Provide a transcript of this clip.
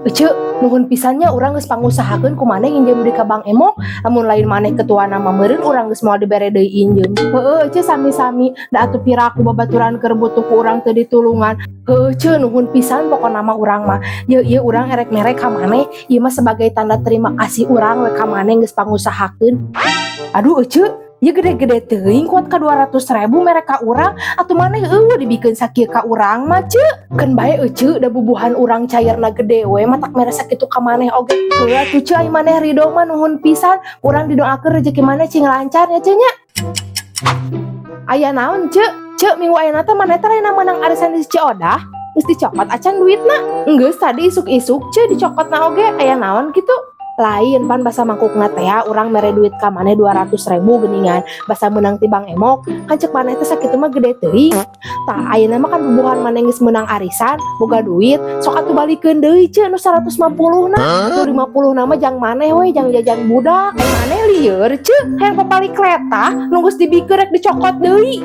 Ece, nuhun pisan nya, urang geus pangusahakeun ku maneh nginjem di ka Bang Emok. Lamun lain maneh ketuana mah meureun urang geus moal dibere deui injem. Heueuh, Ece, sami-sami. Da atuh piraku babaturan keur butuh ku urang teu ditulungan. Heueuh, Ce, nuhun pisan pokona mah urang mah. Ye ieu urang erek mere ka maneh, ieu mah sebagai tanda terima kasih urang we ka maneh geus pangusahakeun. Aduh, Ece, ieu gede-gede teuing, kuat ka 200 ribu mere ka urang. Atuh maneh euweuh dibikeun sakieu ka urang mah, Ce. Keun bae, Ece, da bubuhan urang cairna gede we, matak mere sakitu ka maneh oge. Heueuh atuh, Ce, ai maneh ridho mah nuhun pisan. Urang didoakeun rezeki maneh cing lancar nya, Ce, nya. Aya naon, Ce? Ce, minggu ayeuna teh maneh teh lain meunang arisan di Si Odah? Geus dicokot acan duitna? Enggeus tadi isuk-isuk, Ce, dicokotna oge. Aya naon kitu? Lain, pan basa mangkukna teh ya, urang mere duit ka maneh 200 ribu geuningan basa meunang ti Bang Emok. Kan cek maneh teh sakitu mah gede teuing. Tah, ayeuna mah kan bubuhan maneh geus meunang arisan, boga duit, sok atuh balikeun deui, Ce, nu 150 na. Nu 50 na mah jang maneh we, jang jajan budak. Ai maneh lieur, Ce, hayang pabalik letah, nu geus dibikeun rek dicokot deui.